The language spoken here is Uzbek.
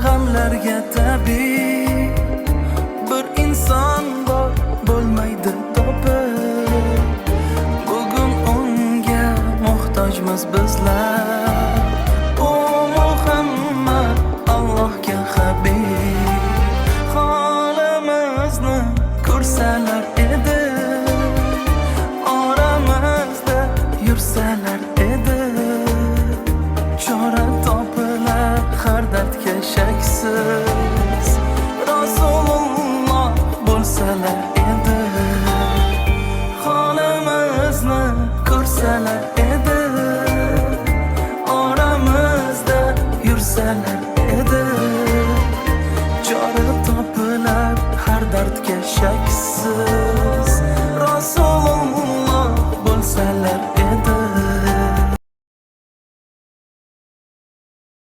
G'amlarga tabib bir inson bor, bo'lmaydi topib. Bugun unga muhtojmiz bizlar. U Muhammad, Allohga habib. Holimizni ko'rsalar edi, oramizda yursalar edi. Chora topilar har dardga shaksiz, Rasululloh bo'lsalar edi. Holimizni ko'rsalar edi, oramizda yursalar.